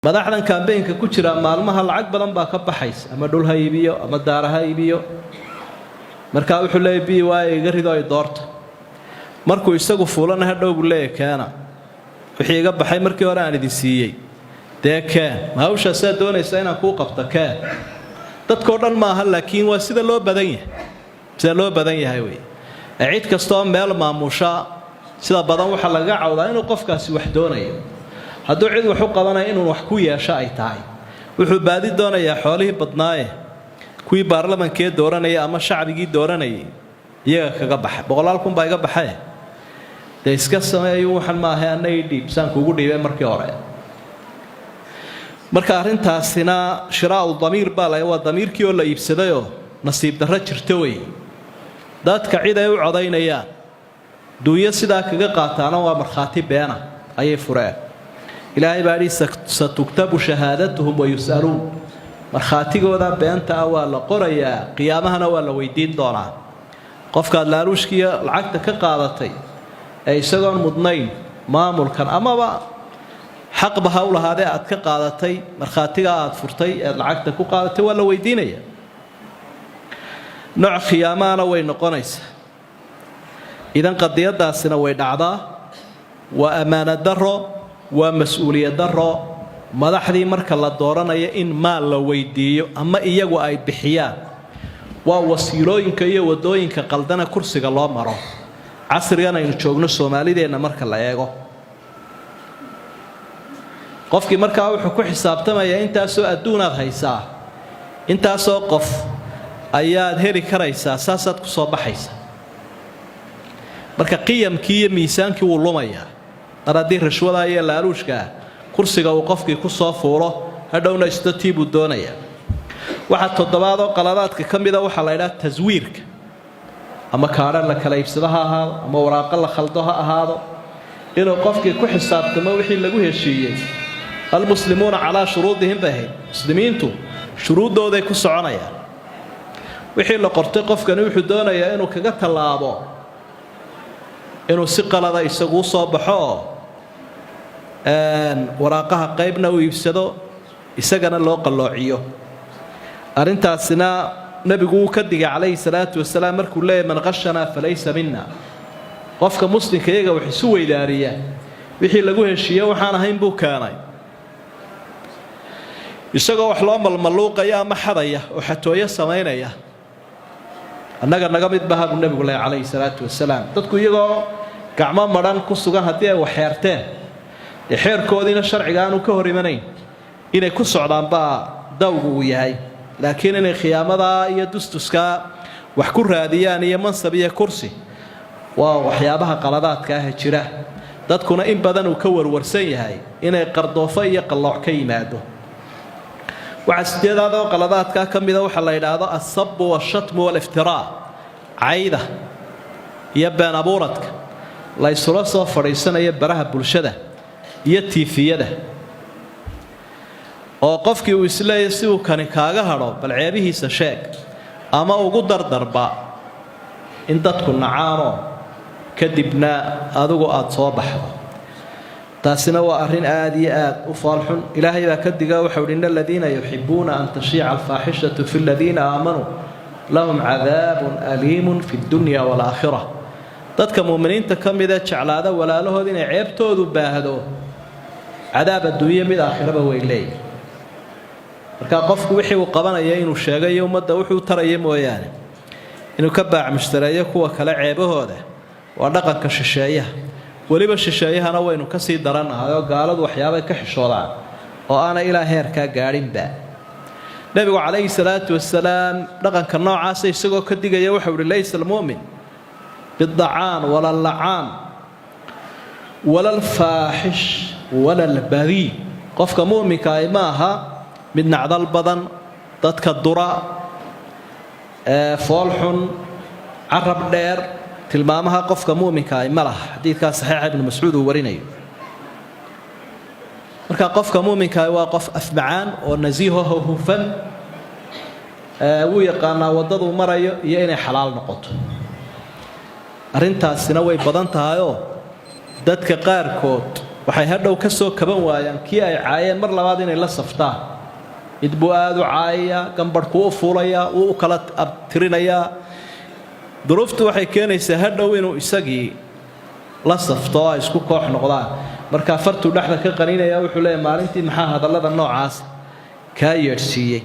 Madaxdan kambeynka ku jira maalmaha lacag badan baa ka baxaysa, ama dhul ha iibiyo ama daara ha iibiyo. Markaa wuxuu leeyay, "Bi waayo, iga rido ay doorta." Markuu isagu fuulana, hadhow buu leeyahy, "Keena wixii iga baxay markii hore aan idin siiyey." Dee keen, ma hawshaasaa doonaysa inaan kuu qabto? Keen. Dadkao dhan maaha, laakiin waa sida loo badan yahay, sida loo badan yahay wey. Cid kastaoo meel maamusha, sida badan waxaa lagaga cawdaa inuu qofkaasi wax doonayo. Hadduu cid wax u qabanaya, inuu wax ku yeesho ay tahay. Wuxuu baadi doonayaa xoolihii badnaaye kuwii baarlamankee dooranaya ama shacbigii dooranayay iyaga kaga baxa. Boqolaal kun baa iga baxee, dee iska sameeyu, waxan maaha, anna ii dhiib saan kuugu dhiibay markii hore. Marka arrintaasina shiraa'u damiir baa la, waa damiirkii oo la iibsadayoo nasiib darro jirto wey. Dadka cid ay u codaynayaan duunyo sidaa kaga qaataana waa markhaati beena ayay fureen. Ilaahay baa idhi, "Satuktabu shahaadatuhum wayus'aluun." Markhaatigooda beenta ah waa la qorayaa, qiyaamahana waa la weydiin doonaa. Qofkaad laaluushkiiyo lacagta ka qaadatay ee isagoon mudnayn maamulkan amaba xaqba ha u lahaadee aad ka qaadatay, markhaatiga aad furtay eed lacagta ku qaadatay waa la weydiinaya. Nooc khiyaamaana way noqonaysaa. Idan qadiyadaasina way dhacdaa. Waa ammaano daro, waa mas-uuliyad daro. Madaxdii marka la dooranayo in maal la weydiiyo ama iyagu ay bixiyaan waa wasiilooyinka iyo wadooyinka qaldana kursiga loo maro casrigan aynu joogno. Soomaalideenna marka la eego, qofkii markaa wuxuu ku xisaabtamayaa intaasoo adduunaad haysaa, intaasoo qof ayaad heli karaysaa, saasaad ku soo baxaysa. Marka qiyamkii iyo miisaankii wuu lumayaa mar haddii rashwada iyo laaluushkaa kursiga uu qofkii ku soo fuulo, hadhowna istatii buu doonayaa. Waxaa toddobaad oo qaladaadka ka mida waxaa la ydhaha taswiirka. Ama kaadhan la kala iibsado ha ahaado ama waraaqo la khaldo ha ahaado, inuu qofkii ku xisaabtamo wixii lagu heshiiyey. "Almuslimuuna calaa shuruudihim" bay ahayd. Muslimiintu shuruuddooday ku soconayaan. Wixii la qortay qofkani wuxuu doonayaa inuu kaga tallaabo, inuu si qalada isagu u soo baxo oo waraaqaha qaybna uu iibsado, isagana loo qalloociyo. Arrintaasina nebigu wuu ka digay calayhi salaatu wasalaam markuu leeyahy, "Man qashanaa falaysa minna." Qofka muslimka iyaga wax isu weydaariya, wixii lagu heshiiye waxaan ahayn buu keenay, isagoo wax loo malmaluuqaya ama xadaya oo xatooyo samaynaya, annaga naga mid baha, buu nebigu leeyahy calayhi salaatu wasalaam. Dadku iyagoo gacmo madhan ku sugan haddii ay wax xeerteen, dee xeerkoodiina sharciga aanu ka hor imanayn, inay ku socdaan baa dawgu uu yahay. Laakiin inay khiyaamadaa iyo dustuskaa wax ku raadiyaan iyo mansab iyo kursi waa waxyaabaha qaladaadka ah jira. Dadkuna in badan uu ka warwarsan yahay inay qardoofo iyo qallooc ka yimaado. Waxaa sideedaad oo qaladaadkaa ka mida waxaa la yidhaahdo alsabu walshatmu waliftiraa, cayda iyo been abuuradka la ysula soo fadhiisanaya baraha bulshada iyo tiifiyada, oo qofkii uu isleeyahy si uu kani kaaga hadho bal ceebihiisa sheeg ama ugu dardarba in dadku nacaanoo kadibna adigu aada soo baxdo. Taasina waa arrin aada iyo aad u foolxun. Ilaahay baa ka diga, waxau uhi, "In aladiina yuxibuuna an tashiica alfaaxishatu fi aladiina aamanuu lahum cadaabun aliimun fi ddunya waalaakhira." Dadka muuminiinta ka midee jeclaada walaalahood inay ceebtoodu baahdo, cadaab adduunye mid aakhiraba way leeyihin. Marka qofku wixii uu qabanaya inuu sheegayo, ummadda wuxuu taraya mooyaane, inuu ka baac mushtareeyo kuwa kale ceebahooda waa dhaqanka shisheeyaha. Weliba shisheeyahana waynu kasii darannahay, oo gaaladu waxyaabay ka xishoodaan oo aanay ilaa heerkaa gaadhinba. Nebigu calayhi salaatu wasalaam dhaqanka noocaasa isagoo ka digaya waxau uhi, "Laysa almu'min bidacaan wala allacaan wala alfaaxish wala albadii." Qofka mu'minka ahi ma aha mid nacdal badan, dadka dura, foolxun, carab dheer. Tilmaamaha qofka mu'minka ahi ma laha. Xadiidkaa saxiixa Ibnu Mascuud uu warinayo. Marka qofka mu'minka ahi waa qof afmacaan oo nasiihaho hufan, wuu yaqaanaa waddaduu marayo iyo inay xalaal noqoto. Arrintaasina way badan tahayoo dadka qaarkood Waxay hadhow ka soo kaban waayaan kii ay caayeen mar labaad inay la saftaan. Mid buu aada u caayayaa, gambadhkuu u fuulayaa, wuu u kala abtirinayaa. Duruuftu waxay keenaysaa hadhow inuu isagii la safto oo ay isku koox noqdaan. Markaa fartuu dhexda ka qaninaya, wuxuu leeyahy: maalintii maxaa hadallada noocaas kaa yeedhsiiyey?